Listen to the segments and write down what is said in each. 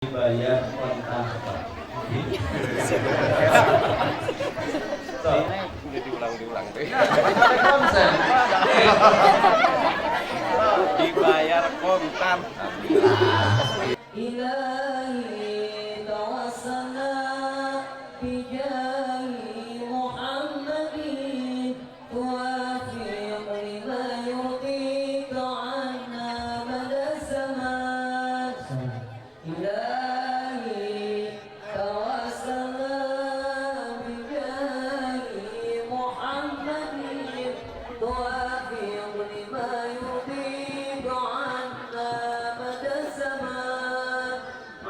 Dibayar kontan, Pak. So, Udah diulang-diulang deh. Pakai konsen, Pak. Dibayar kontan. إلهي توسلنا بجاه محمد توافق لما يرضيك عنا مدى الزمان. إلهي توسلنا بجاه محمد توافق لما يرضيك عنا مدى الزمان.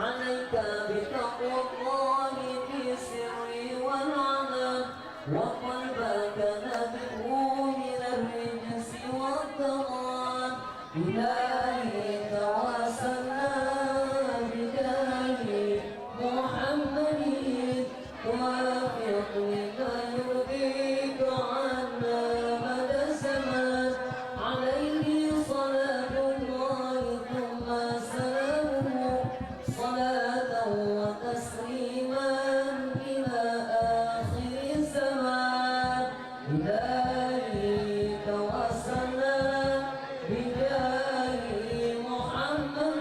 عليك بتقوى الله في السر والعلن، وقلبك نبئه من الرجس والضلال. إلهي توسلنا بجاه محمد توافق لما يرضيك عنا مدى الزمان. عليه صلاة الله ثم سلامه، صلاة وتسليما إلى آخر الزمان. إلهي توسلنا بجاه محمد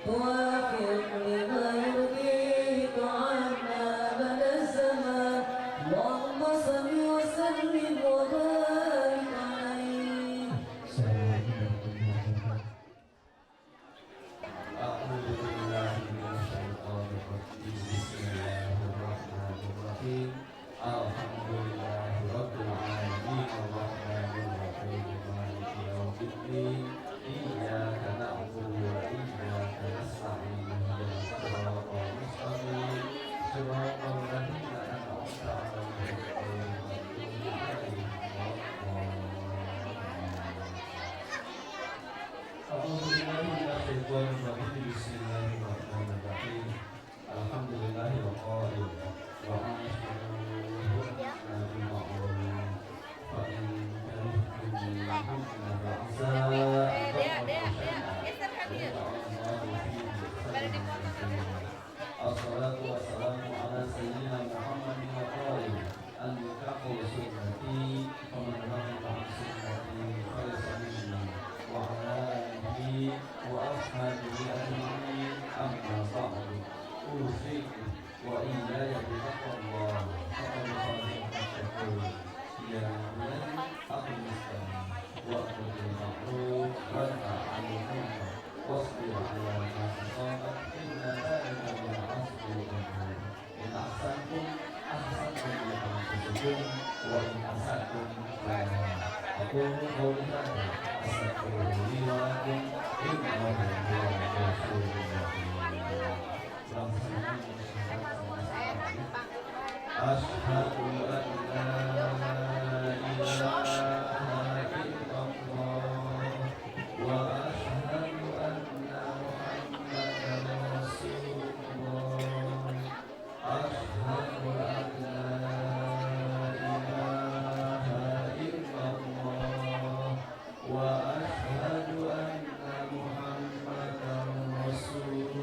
توافق لما يرضيك عنا مدى الزمان. اللهم صل وسلم وبارك عليه. أعوذ بالله من الشيطان الرجيم. بسم الله الرحمن الرحيم. الحمد لله رب العالمين، الرحمن الرحيم، مالك يوم الدين. إياك نعبد وإياك نستعين. اهدنا الصراط المستقيم، صراط الذين أنعمت عليهم غير المغضوب عليهم ولا الضالين. أعوذ بالله من الشيطان الرجيم. بسم الله الرحمن الرحيم. الحمد لله القائل: وعاشروهن بالمعروف، فإن كرهتموهن فعسى أن تكرهوا شيئا ويجعل الله فيه خيرا كثيرا. الصلاة والسلام على سيدنا محمد القائل: النكاح سنتي، فمن رغب عن سنتي فليس مني، وعلى آله وأصحابه أجمعين. أما بعد، أوصيكم وإياي بتقوى الله، فقد خاب المتقون. يا بني، أقم الصلاة وأمر بالمعروف وانهى عن المنكر واصبر على ما أصابك، إن ذلك من عزم الأمور. إن أحسنتم أحسنتم لأنفسكم، وإن أسأتم فلها. أقول قولي هذا، أستغفر لي ولكم، إنه هو الغفور الرحيم. أشهد أن لا إله إلا الله وأشهد أن محمدا رسول الله. أشهد أن لا إله إلا الله وأشهد أن محمدا رسول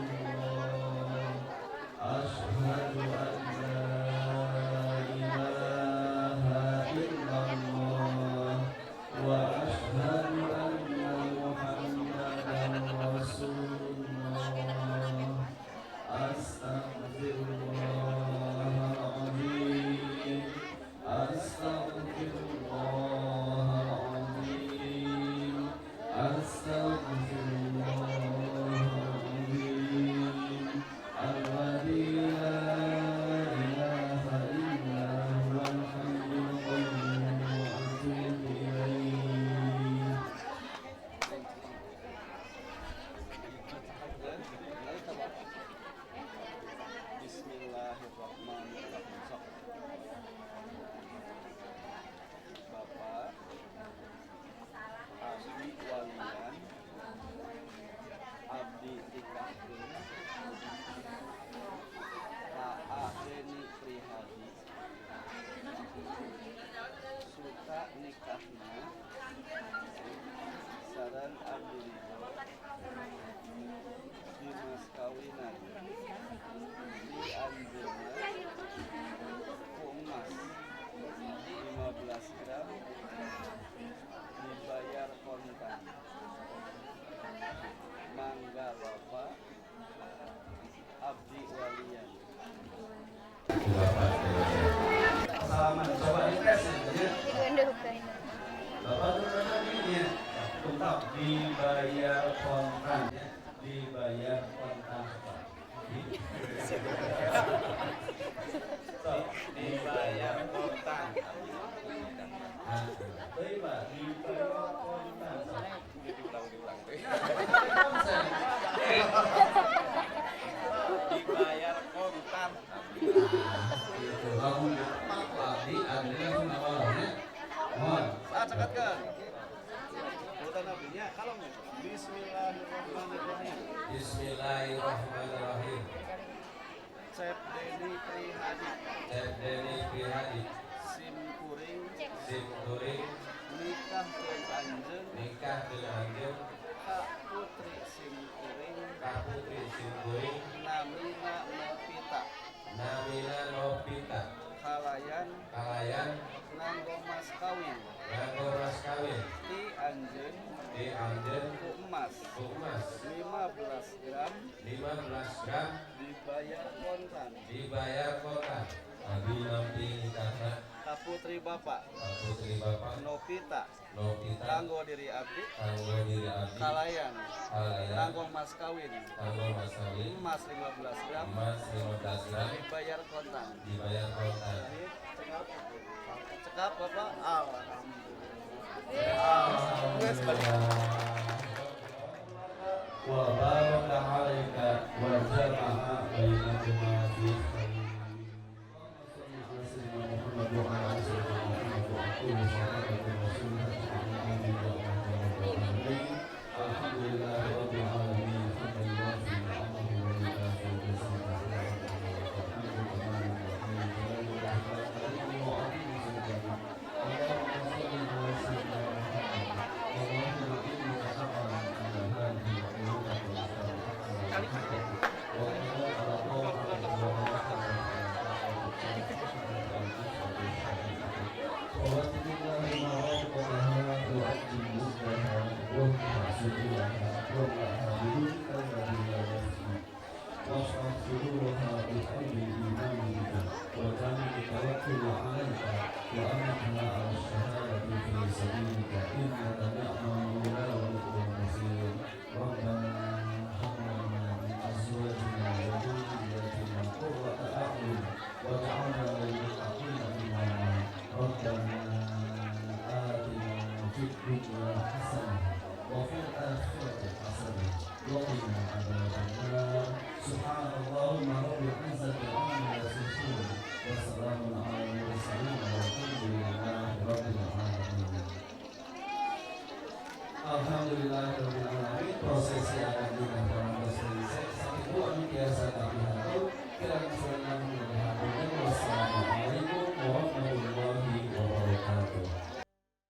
Cep Deni Prihadi. Cep Deni Prihadi. Sim kuring. Sim kuring. Nikahkeun anjeun. Nikahkeun anjeun. Ka putri sim kuring. Ka putri sim kuring. Namina Novita. Namina Novita. Kalayan. Kalayan. Nganggo mas kawin. Nganggo mas kawin. Ti anjeun. Ti anjeun. Ku emas. Ku emas. 15 gram. 15 gram. Dibayar kontan. Dibayar kontan. Abi nampi nikahna. Ka putri bapak. Ka putri bapak. Novita. Novita. Kanggo diri abdi. Kanggo diri abdi. Kalayan. Kalayan. Kanggo mas kawin. Kanggo mas kawin. Emas 15 gram. Emas 15 gram. Dibayar kontan. Dibayar kontan. Cekap. Cekap bapak. Alhamdulillah. Wa baraka alaika wa jama'a bainakuma fi khair.